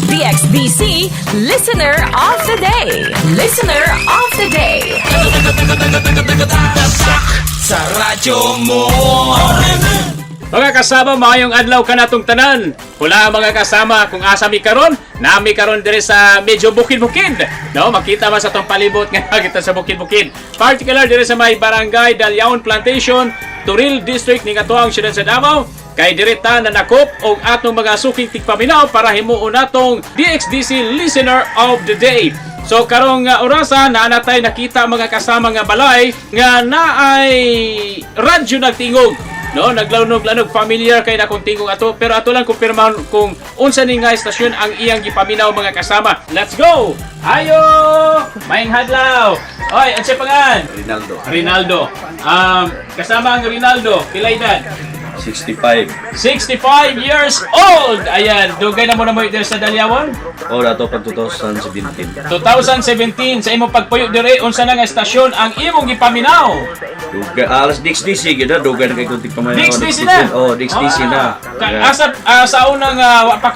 DXDC Listener of the Day. Listener of the Day. Sa radyo mo. Mga kasama, maayong adlaw kanatong tanan. Hula, mga kasama, kung asa mi karon, nami karon dire sa medyo bukid-bukid. No, makita man sa tong palibot nga kita sa bukid-bukid. Particular dire sa may Barangay Dalyaon Plantation, Toril District ning atoang siyudad sa Davao. Kay direta na nakop og atong mga suking tigpaminaw para himuon natong DXDC Listener of the Day. So karong orasa naa natay nakita, mga kasama, nga balay nga naay radyo nagtingog. No, naglanog-lanog, familiar kay na kung tingog ato, pero ato lang kumpirmahon kung unsa ni nga estasyon ang iyang gipaminaw, mga kasama. Let's go. Ayo! Maayong hadlaw. Oy, unsay pangalan? Rinaldo. Rinaldo. Kasama ang Rinaldo, pila edad? 65. 65 years old. Ayan, dugay na mo diri sa Dalyawan? O, dato pag 2017. 2017. Sa imong pagpuyo dire, unsa na nga estasyon ang imong gipaminaw? Dugay, alas DXDC gyud na, dugay na kay kuntik pamayaw. DXDC na. Oh, DXDC na. Asa sa unang wa pa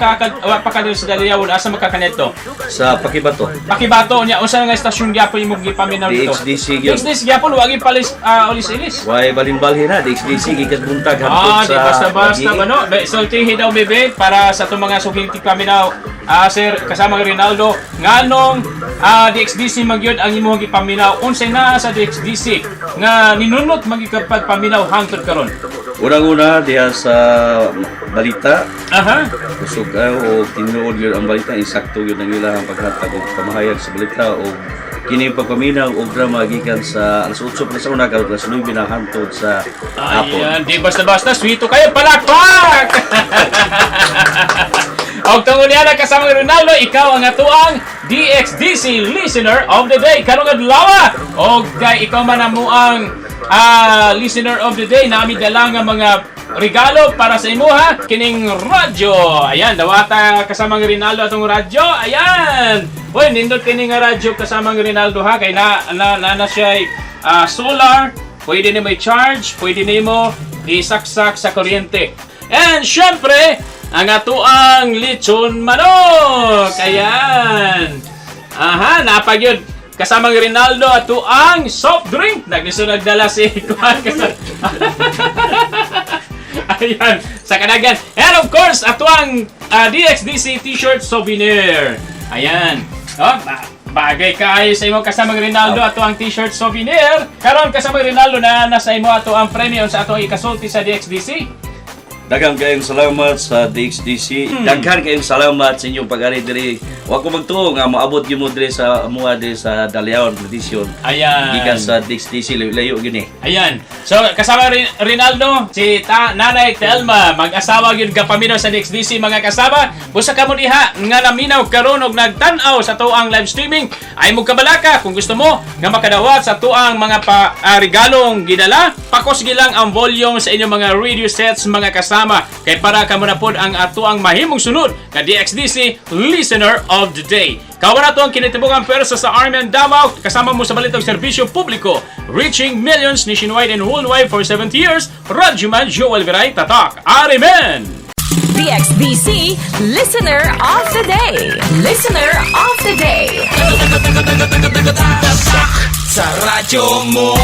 ka diri sa Dalyawan, asa makakaneto? Sa Pakibato. Pakibato niya, unsa na nga estasyon gyapon imong gipaminaw dito? DXDC gyud. DXDC gyapon, wa gipalis ulis-ilis. Way balin-balhin na, DXDC gikas buntag hantod Di sa basta-basta Lagi. Ba no? Be, sultihi daw, bebe, para sa itong mga suking tigpaminaw. Sir, kasama kay Rinaldo, nganong DXDC magyud ang imong gipaminaw? Unsay naa sa DXDC nga ninunot magikapag paminaw hangtod karon? Unang-una diha sa balita, kusog o tinuod gyud ang balita, insakto gyud ang ilang paghatag og pamahayag sa balita, o kini pagpaminaw og drama gikan sa alas 8 pa sa una karon alas 9 na hantod sa hapon. Ayan, di basta-basta, sweeto kayo, palakpak! Og tungod niya na, kasama ni Ronaldo, ikaw ang atuang DXDC Listener of the Day. Karong adlaw, og kay ikaw man amo ang Listener of the Day, nami dala nga mga regalo para sa imuha, kining radyo. Ayan, dawata, kasama ni Rinaldo, atong radyo. Ayan. Uy, nindot kini nga radyo, kasama ni Rinaldo, ha, kay na siya solar, pwede nimo i-charge, pwede nimo isaksak sa kuryente. And syempre, ang atuang lechon manok. Ayan. Aha, napagyod. Kasama ni Rinaldo atuang soft drink. Naglisod nagdala si Kuan. Ayan, sa kanagan. And of course, atuang DXDC t-shirt souvenir. Ayan. Oh, bagay kaayo sa imo, kasamang Rinaldo, ato ang t-shirt souvenir. Karon, kasamang Rinaldo, na nasa imo ato ang premyo sa ato ikasulti sa DXDC. Daghang kayong salamat sa DXDC. Daghan kayong salamat sa inyong pag-ari diri. Wa ko magtuo nga moabot gyud mo diri sa amuha diri sa Dalyaon Tradition. Ayan. Gikan sa DXDC, layo gyud ni. Ayan. So, kasama Rinaldo, si Nanay Telma, mag-asawa gyud gapaminaw sa DXDC, mga kasama. Busa kamo diha nga naminaw karon og nagtan-aw sa tuang live streaming, ay mo kabalaka kung gusto mo nga makadawat sa tuang mga regalong gidala, pakusgi lang ang volume sa inyong mga radio sets, mga kasama, kay para kamo na pod ang atuang mahimong sunod nga DXDC Listener of the Day. Kawan nato ang kinitibukan pwersa sa Army and Davao, kasama mo sa balitang serbisyo publiko, reaching millions nationwide and worldwide for 70 years. Radyoman Joel Viray, Tatak Arimen! DXDC Listener of the Day. Listener of the Day. Sa radyo mo.